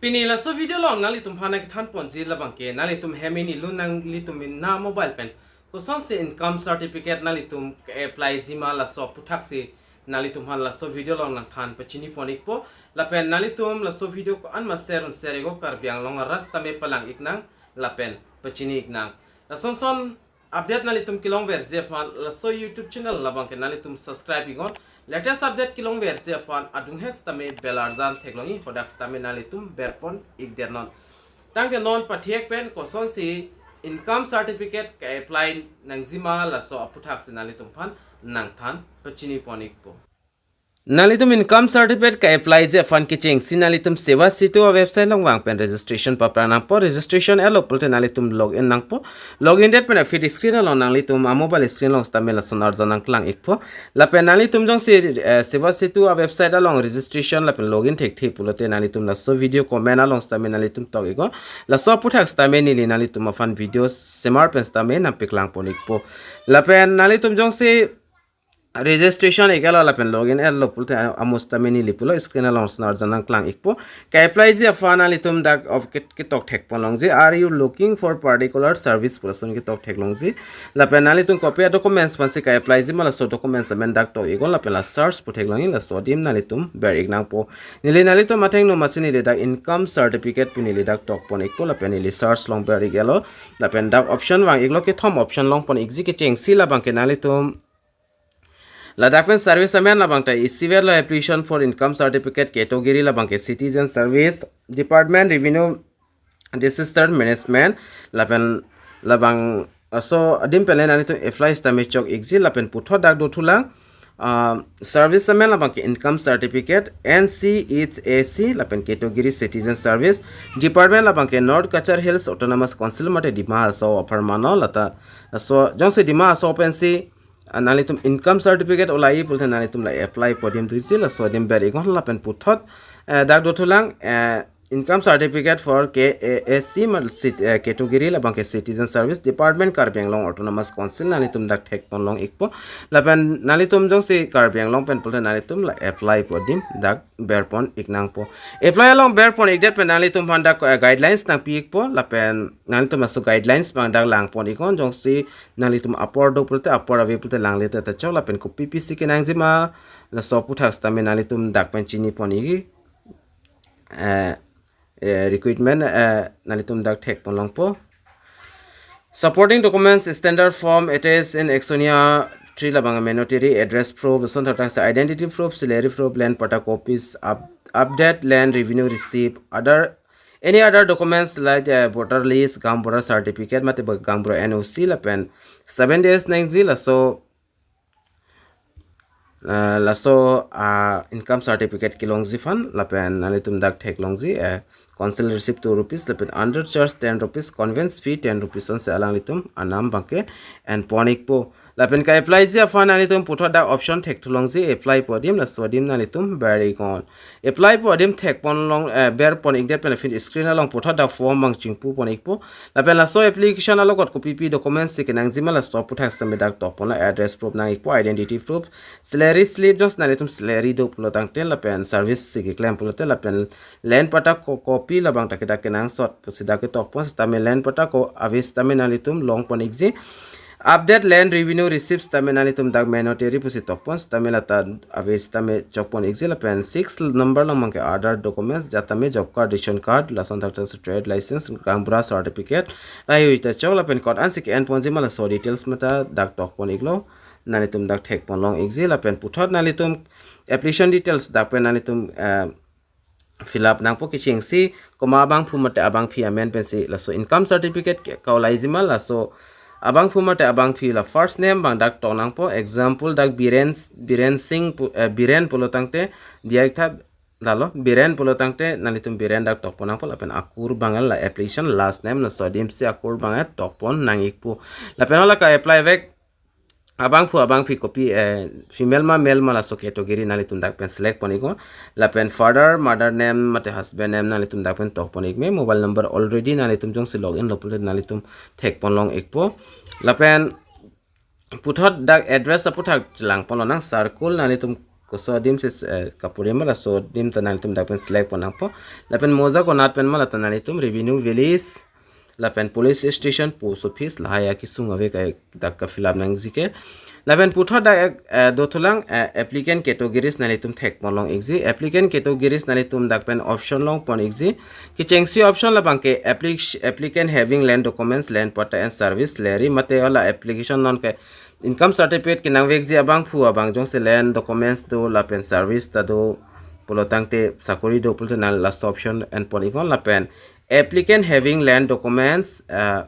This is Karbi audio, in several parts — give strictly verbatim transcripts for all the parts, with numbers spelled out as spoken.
Pini laso video along nanglitum aphan nangkethan ponji labang ke nanglitum hem inilun nanglitum in na mobile pen kosonsi income certificate nanglitum ke-apply jima laso aphuthaksi nanglitum aphan laso video along nangthan pachini pon ikpo. Lapen nanglitum laso video ko-an ma share un share iknon, Karbi Anglong arat sitame palang iknang lapen pachini iknang. Lason son update nanglitum kelongverji aphan laso YouTube channel labang ke nanglitum subscribe iknon. Latest update kelongverji aphan adung he sitame bell arjan theklongji, hadak sitame nanglitum berpon ikdet non. Tangte non pathek pen kosonsi income certificate ke-apply nangjima laso aphuthaksi nanglitum aphan nangthan pachini pon ikpo. Nanglitum income certificate ke-apply ji aphan kechengsi nanglitum Seva Setu a-website along vang pen registration paphrang nangpo. Registration etlo pulote nanglitum login nangpo. Login det pen a-feed screen along nanglitum a-mobile screen along sitame lason arjan nangklang ikpo. Lapen nanglitum jongsi, eh, Seva Setu a-website along registration lapen login thekthe pulote nanglitum laso video comment along sitame nanglitum tok iknon. Laso aphuthaksi sitame neli nanglitum aphan video semar pen sitame nangpaklang pon ikpo. Lapen nanglitum jongsi registration iklo lapen login etlo pulote a-, amo sitame neli pulo screen along lason arjan nangklang ikpo. Ke-apply ji aphan nanglitum dak of kit-, ketok thek pon longji, "Are you looking for particular service?" pu lason ketok theklongji. Lapen nanglitum kopi a-documents aphansi ke-apply jima laso documents amen dak tok iknon lapen la search pu theklongji, laso adim nanglitum ber ik nangpo. Neli nanglitum athengno masi neli dak income certificate pu neli dak tok pon ikpo lapen neli search along ber iklo. Lapen dak option vang iklo, kethom option long pon ikji. Kechengsi labang ke nanglitum ladak pen service amen labang ta isivet lo, "Application for income certificate category," labang ke Citizen Service Department, Revenue, Disaster Management, lapen labang laso adim pen nanglitum apply sitame chok ikji. Lapen puthot dak dothulang, ah, service amen labang ke income certificate, N C H A C, lapen category Citizen Service, department labang ke North Cachar Hills Autonomous Council mate Dima Hasao apharman lo. Lata laso jongsi Dima Hasao pensi, ah, nanglitum income certificate ulai pulote nanglitum la apply pu adim doji, laso adim ber iknon lapen puthot, eh, dak dothulang, eh, income certificate for K A S C ma cit-, eh, category labang ke Citizen Service Department, Karbi Anglong Autonomous Council, nanglitum dak thek pon long ikpo. Lapen nanglitum jongsi Karbi Anglong pen pulote nanglitum la apply pu adim dak ber pon ik nangpo. Apply along ber pon ikdet pen nanglitum aphan dak, eh, guidelines nangpi ikpo. Lapen nanglitum laso guidelines abang dak lang pon iknon. Jongsi nanglitum apor do pulote apor, ave pulote langle ta chok. Lapen kopi pisi kenangji ma laso aphuthaksi sitame nanglitum dak pen chini pon ikji. Eh, eh, requirement, eh, nanglitum dak thek pon longpo. Supporting documents, standard form attached in Actionnaire three labang mandatory, address proof, lason thakthak si identity proof, salary proof, land patta copies, up-, updated land revenue receipt, other, any other documents like, uh, voter list, gaonbura certificate, mate ba gaonbura N O C, lapen seven days nangji laso, uh, laso, uh, income certificate kelongji aphan, lapen nanglitum dak theklongji, uh, council receipt two rupees, lapen under charge ten rupees, conveyance fee ten rupees, ansi alanglitum anam abang ke en pon ikpo. Lapen ke-apply ji aphan nanglitum puthot dak option thekthulongji, apply pu adim, laso adim nanglitum ber iknon. Apply pu adim thek pon long, eh, ber pon ikdet pen a-feed screen along puthot dak form abang chingpu pon ikpo. Lapen laso application along kot kopi pi documents si kenangji ma laso aphuthaksi sitame dak tok pon lo, address proof nang ikpo, identity proof, salary slip, jongsi nanglitum salary do pulo tangte, lapen service si keklem pulote, lapen land patta ko-, copy labang ta ke dak kenangsot pusi dak ketok pon sitame land patta ko ave sitame nanglitum long pon ikji. Updated land revenue receipt sitame nanglitum dak mandatory pusi tok pon sitame lata ave sitame chok pon ikji. Lapen six number labang ke other documents, jat tame job card, ration card, lason thakthak si trade license, gaonbura certificate, lahei ta chok. Lapen kot-an si ke-en ponji ma laso details mate dak tok pon iklo, nanglitum dak thek pon long ikji. Lapen puthot nanglitum application details dak pen nanglitum, eh, fill up nangpo. Kechengsi komat abangphu mate abangpi amen pensi laso income certificate ke kaulai ji ma, laso abangphu mate abangpi la first name abang dak tok nangpo. Example dak Biren, Biren Singh pu-, eh, Biren pulo tangte diak tha dalo, Biren pulo tangte nanglitum Biren dak tok pon nangpo. Lapen akur abang la application last name, laso adim si akur abang tok pon nang ikpo. Lapen hala ke-apply vek abangphu abangpi kopi, eh, female ma male ma laso category nanglitum dak pen select pon iknon. Lapen father mother name mate husband name nanglitum dak pen tok pon ikme. Mobile number already nanglitum jongsi login lo pulote nanglitum thek pon long ikpo. Lapen puthot dak address aputhak chelang pon lonang, circle nanglitum koso adim si, eh, kapurim ma laso adim ta nanglitum dak pen select pon nangpo. Lapen moza konat pen ma la ta nanglitum revenue village lapen police station, post office lahai akesung ave ka dak ka fill up nangji ke. Lapen puthot dak, eh, dothulang, eh, applicant categories nanglitum thek pon long ikji. Applicant categories nanglitum dak pen option long pon ikji. Kechengsi option labang ke applic-, applicant having land documents, land patta and service salary mate hala application non ke income certificate kenangvekji abangphu abang jongsi land documents do lapen service ta do pulo tangte sakori do pulote nang last option en pon iknon. Lapen applicant having land documents, uh,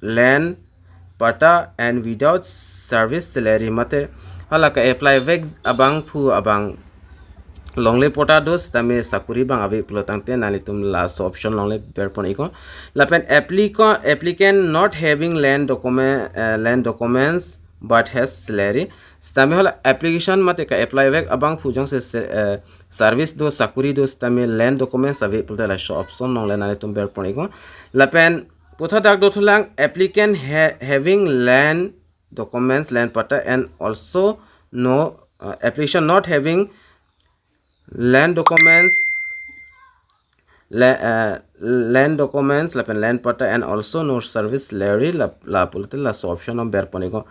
land patta and without service salary mate hala ka-apply vek abangphu abang longle patta do sitame sakori abang ave pulo tangte nanglitum last option longle ber pon iknon. Lapen applica-, applicant not having land document, uh, land documents but has salary, sitame hala application mate ka-apply vek abangphu jongsi se-, eh, service do sakori do sitame land documents ave pulote laso option longle nanglitum ber pon iknon. Lapen puthot dak dothulang applicant ha-, having land documents, land patta and also no, uh, application not having land documents, la-, uh, land documents lapen land patta and also no service salary la, la pulote laso option along ber pon iknon.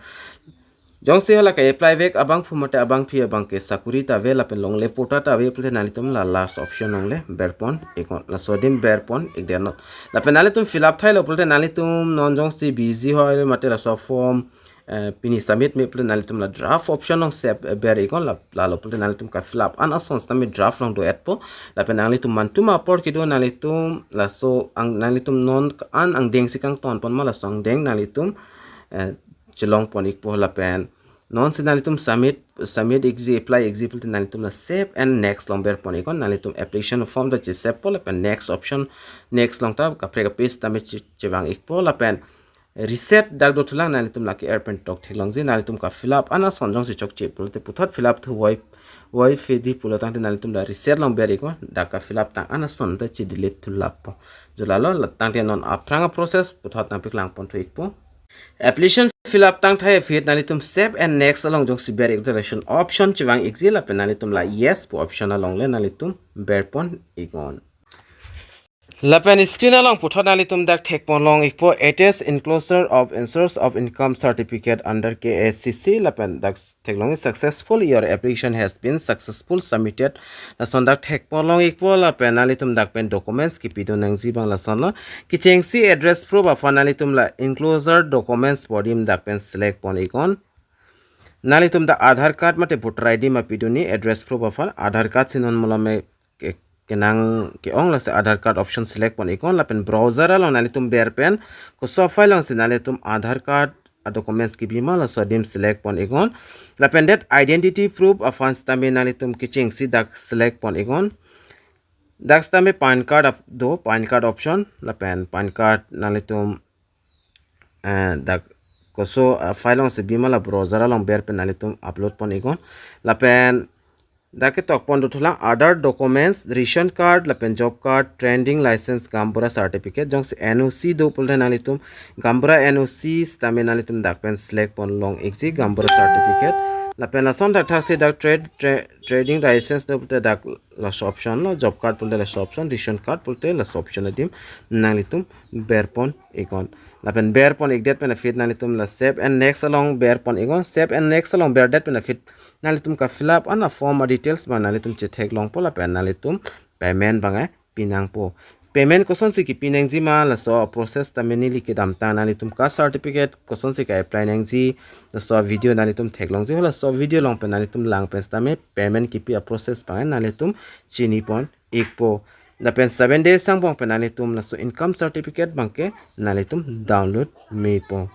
Jongsi hala ka-apply vek abangphu mate abangphi abang ke sakori ta ave lapen longle patta ta ave pulote nanglitum la last option longle ber pon iknon. Laso adim ber pon ikdet non. Lapen nanglitum fill up thailo pulote nanglitum non jongsi busy hoi mate laso form, eh, pini submit me pulote nanglitum la draft option along sep, eh, ber iknon la, lalo pulote nanglitum ka fill up an ason sitame draft along do-etpo. Lapen nanglitum mantum apor kedo nanglitum laso ang nanglitum non an angdeng si kangton pon ma laso angdeng nanglitum, eh, chelong pon ikpo lapen non si nanglitum submit, submit ikji, apply ikji pulote nanglitum la save and next along ber pon iknon. Nanglitum application form ta cheseppo lapen next option, next along ta kaprek kaprek sitame che-, chevang ikpo lapen reset dak dothulang nanglitum lake er pen tok theklongji, nanglitum ka fill up an ason jongsi chokche pulote puthot fill up thu voi, voi fedi pulo tangte nanglitum la reset along ber iknon, dak ka fill up tang an ason ta che delete thu lappo. Jo lalo la tangte non aphrang a-process puthot nangpeklang pon thu ikpo. Application fill up tang thai aphi nanglitum save and next along jongsi ber ik direction option chevang ikji lapen nanglitum la yes pu option alongle nanglitum ber pon iknon. Lapen screen along puthot nanglitum dak thek pon long ikpo, attach enclosure of issuance of income certificate under K S C C lapen dak theklong successful, your application has been successful submitted. Lason dak thek pon long ikpo lapen nanglitum dak pen documents kipi do nangji abang lasonlo. Kechengsi address proof aphan nanglitum la enclosure documents pu adim dak pen select pon iknon. Nanglitum dak Aadhaar card mate voter I D ma pido ni address proof aphan. Aadhaar card si non malom me ke-, kenang ke-ong lasi Aadhaar card option select pon iknon lapen browser along nanglitum ber pen koso file along si nanglitum Aadhaar card a-documents kipi ma laso adim select pon iknon. Lapen det identity proof aphan sitame nanglitum kechengsi dak select pon iknon. Dak sitame PAN card ap-, do, PAN card option lapen PAN card nanglitum, eh, dak koso, eh, file along si bima la browser along ber pen nanglitum upload pon iknon. Lapen dak ketok pon dothulang other documents, ration card lapen job card, trading license, gaonbura certificate, jongsi N O C do pulote nanglitum gaonbura N O C sitame nanglitum dak pen select pon long ikji, gaonbura certificate. Lapen lason thakthak si dak trade, tra-, trading license do pulote dak laso option lo, job card pulote laso option, ration card pulote laso option adim nanglitum ber pon iknon. Lapen ber pon ikdet pen aphi nanglitum la save and next along ber pon iknon. Save and next along berdet pen aphi nanglitum ka fill up an a-form a-details abang nanglitum chetheklongpo lapen nanglitum payment abang, eh, pinangpo. Payment kosonsi kipi nangji ma laso process ta neli kedamtang nanglitum caste certificate kosonsi ka-apply nangji laso video nanglitum theklongji, laso video along pen nanglitum lang pen sitame payment kipi a-process abang nanglitum chini pon ikpo. Lapen seven days angbong pen nanglitum laso income certificate abang ke nanglitum download mepo.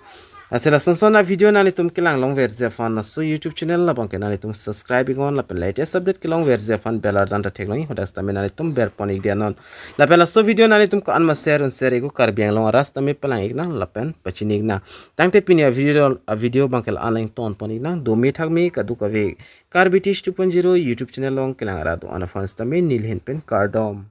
Lasi lasonson a-video nanglitum kelang longverji aphan laso YouTube channel labang ke nanglitum subscribe iknon lapen latest update kelongverji aphan bell arjan ta theklongji, hadak sitame nanglitum ber pon ikdet non. Lapen laso video nanglitum ko-an ma share un share iknon, Karbi Anglong arat sitame palang iknang lapen pachini iknang. Tangte pini a-video, a-video abang ke la-an lang ton pon iknang, dome thakme kadokave. Karbi Teach two point zero YouTube channel along kelang arat do-an aphan sitame neli ahin pen kardom.